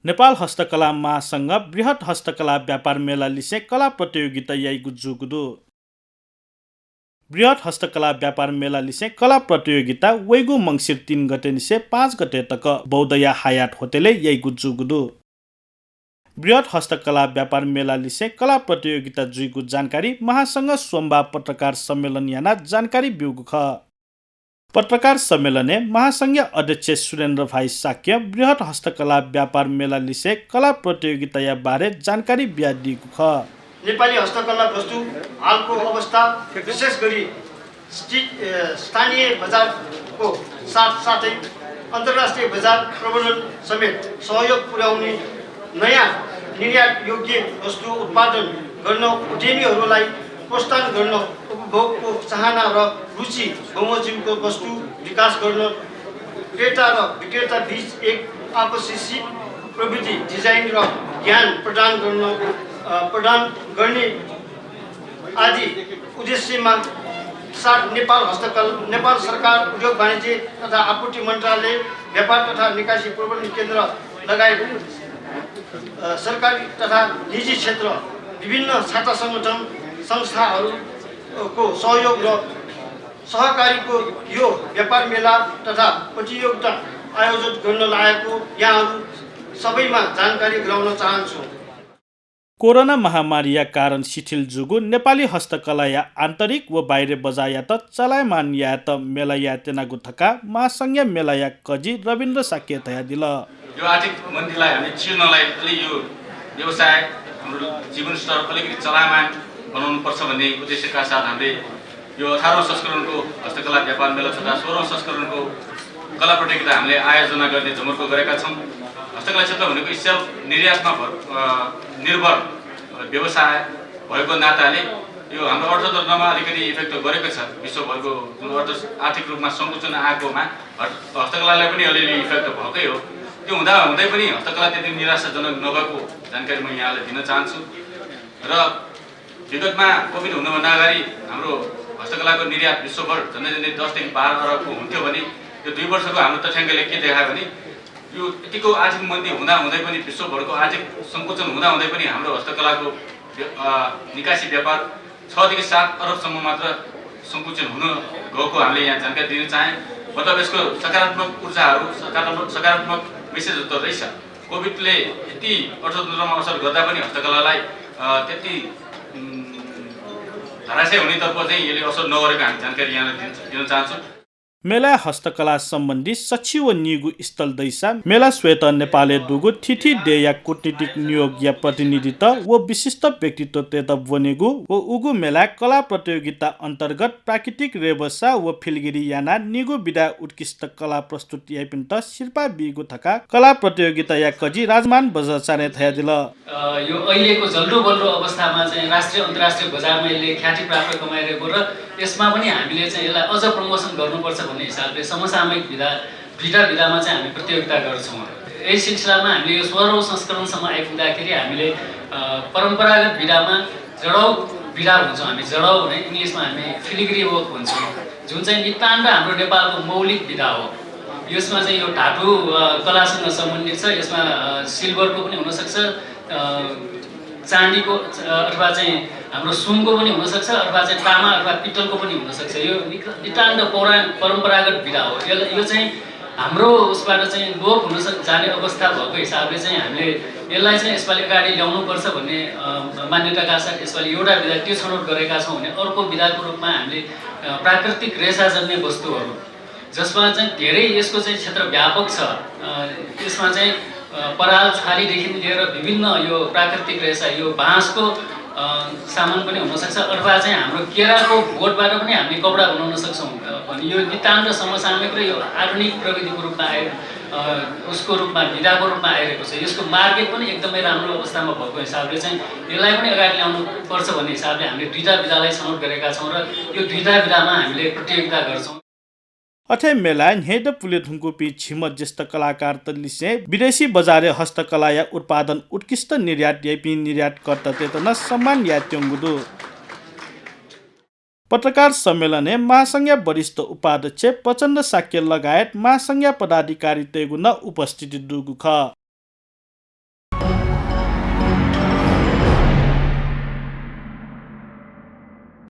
नेपाल हस्तकला महासंघ बृहत हस्तकला व्यापार मेला लिसे कला प्रतियोगिता याइगु जुगुदु बृहत हस्तकला व्यापार मेला लिसे कला प्रतियोगिता वैगु मंसिर 3 गते निसे 5 गते तक बौद्धया हायात होटेले याइगु जुगुदु बृहत हस्तकला व्यापार मेला लिसे कला प्रतियोगिता जुइगु जानकारी महासंघ सोमबार पत्रकार सम्मेलन याना जानकारी बिउगु ख पत्रकार सम्मेलने महासंघीय अध्यक्ष सुरेन्द्र भाइ साक्य बृहत हस्तकला व्यापार मेला लिसे कला प्रतियोगिता बारे जानकारी बिया दिएको ख नेपाली हस्तकला वस्तु हालको अवस्था विशेष गरी स्थानीय बजारको साथसाथै अन्तर्राष्ट्रिय बजार प्रबन्धन समेत सहयोग पुर्याउने नयाँ निर्यात योग्य वस्तु उत्पादन गर्न उद्यमीहरूलाई प्रोत्साहन गर्न उपभोगको चाहना र रुचि बमोजिमको वस्तु विकास गर्न क्रेता र विक्रेता बीच एक आपसी सिप प्रविधि डिजाइन र ज्ञान प्रदान गर्ने आदि उद्देश्यमा साथ नेपाल सरकार उद्योग वाणिज्य तथा आपूर्ति मन्त्रालय व्यापार तथा निकासी प्रबन्धन केन्द्र लगायत सरकारी तथा निजी क्षेत्र विभिन्न छात्र सङ्गठन संस्थाहरूको सहयोग र सहकारीको यो व्यापार मेला तथा प्रतियोगिता आयोजित गर्न लागेको यहाँहरू सबैमा जानकारी गराउन चाहन्छु। कोरोना महामारीया कारण शिथिल जुगु नेपाली हस्तकला या आन्तरिक व बाहिर बजार या त चलायमान या त मेला या तेनागु थका महासंघीय मेला या कजी रविन्द्र साक्य तया दिल यो आर्थिक मन्दीलाई हामी चिर्नलाई अलि यो व्यवसाय हाम्रो जीवन स्तर अलिकति चलायमान बनाउनु पर्छ भन्ने उद्देश्यका साथ हामीले यो 18औं संस्करणको हस्तकला व्यापार मेला तथा 16औं संस्करणको कला प्रतियोगिता हामीले आयोजना गर्ने जमर्को गरेका छौँ। हस्तकला क्षेत्र भनेको सेल्फ निर्यातमा निर्भर व्यवसाय भएको नाताले यो हाम्रो अर्थतन्त्रमा अलिकति इफेक्ट गरेको छ। विश्वभरको जुन आर्थिक रूपमा सङ्कुचन आएकोमा हस्तकलालाई पनि अलिअलि इफेक्ट भएकै हो। त्यो हुँदै पनि हस्तकला त्यति निराशाजनक नभएको जानकारी म यहाँलाई दिन चाहन्छु। र विगतमा कोभिड हुनुभन्दा अगाडि हाम्रो हस्तकलाको निर्यात विश्वभर झन्डै 10 देखि 12 अरबको हुन्थ्यो भने यो 2 वर्षको हाम्रो तथ्याङ्कले के देखायो भने यो यतिको आर्थिक मन्दी हुँदै पनि विश्वभरको आर्थिक सङ्कुचन हुँदै पनि हाम्रो हस्तकलाको निकासी व्यापार 6 देखि 7 अरबसम्म मात्र सङ्कुचन हुन गएको हामीले यहाँ जानकारी दिन चाहे। मतलब यसको सकारात्मक ऊर्जाहरू सकारात्मक मेसेजहरू त रहेछ। कोभिडले यति अर्थतन्त्रमा असर गर्दा पनि हस्तकलालाई त्यति धराशय हुनेतर्फ चाहिँ यसले असर नगरेको हामी जानकारी यहाँलाई दिन चाहन्छु। मेला हस्तकला सम्बन्धी सचिव निगु स्थल दैसा मेला श्वेत नेपाले दुगु थिथि देया कूटनीतिक नियोग या प्रतिनिधित्व व विशिष्ट व्यक्तित्व तेत बनेगु व उगु मेला कला प्रतियोगिता अन्तर्गत प्राकृतिक रेबसा व फिलगिरी याना निगु विधा उत्कृष्ट कला प्रस्तुत यापिन्त शिल्पा बिगु थका कला प्रतियोगिता या कजी राजमान बजाचार्य थया दिल यो अहिलेको जल्दो बल्दो अवस्थामा चाहिँ राष्ट्रिय अन्तर्राष्ट्रिय बजारमा यसले ख्याति प्राप्त कमाइरहेको र यसमा पनि हामीले चाहिँ यसलाई अझ प्रमोसन गर्नुपर्छ भन्ने हिसाबले समसामयिक विधामा चाहिँ हामी प्रतियोगिता गर्छौँ। यही सिलसिलामा हामीले यो 16औं संस्करणसम्म आइपुग्दाखेरि हामीले परम्परागत विधामा जडाउ विधा भन्छौँ। हामी जडाउ भने इङ्ग्लिसमा हामी फिलिग्री वर्क भन्छौँ, जुन चाहिँ नितान्त हाम्रो नेपालको मौलिक विधा हो। यसमा चाहिँ यो धातु कलासँग सम्बन्धित छ। यसमा सिल्भरको पनि हुनसक्छ, चाँदीको अथवा चाहिँ हाम्रो सुनको पनि हुनसक्छ, अथवा चाहिँ तामा अथवा पित्तलको पनि हुनसक्छ। यो नितान्त परम्परागत विधा हो। यो चाहिँ हाम्रो उसबाट चाहिँ लोप हुन जाने अवस्था भएको हिसाबले चाहिँ हामीले यसलाई चाहिँ यसपालि अगाडि ल्याउनुपर्छ भन्ने मान्यताका साथ यसपालि एउटा विधा त्यो छनौट गरेका छौँ भने अर्को विधाको रूपमा हामीले प्राकृतिक रेसाजन्य वस्तुहरू जसमा चाहिँ धेरै यसको चाहिँ क्षेत्र व्यापक छ। यसमा चाहिँ पराल छालीदेखि लिएर विभिन्न यो प्राकृतिक रेसा यो बाँसको सामान पनि हुनसक्छ, अथवा चाहिँ हाम्रो केराको बोटबाट पनि हामीले कपडा बनाउन सक्छौँ भने यो नितान्त समसामयिक र यो आधुनिक प्रविधिको रूपमा उसको रूपमा विधाको रूपमा आइरहेको छ। यसको मार्केट पनि एकदमै राम्रो अवस्थामा भएको हिसाबले चाहिँ यसलाई पनि अगाडि ल्याउनु पर्छ भन्ने हिसाबले हामीले 2टा विधालाई छनौट गरेका छौँ र यो 2टा विधामा हामीले प्रतियोगिता गर्छौँ। अथे मेला हेड पुले धुङ्कुपी छिमत ज्येष्ठ कलाकार तलिसे विदेशी बजारे हस्तकला या उत्पादन उत्कृष्ट निर्यात यापी निर्यात कर्ता तेतना सम्मान या त्योङ्गुदु पत्रकार सम्मेलने महासंघीय वरिष्ठ उपाध्यक्ष प्रचण्ड साक्य लगायत महासंघीय पदाधिकारी तेगुन उपस्थिति दुगु ख।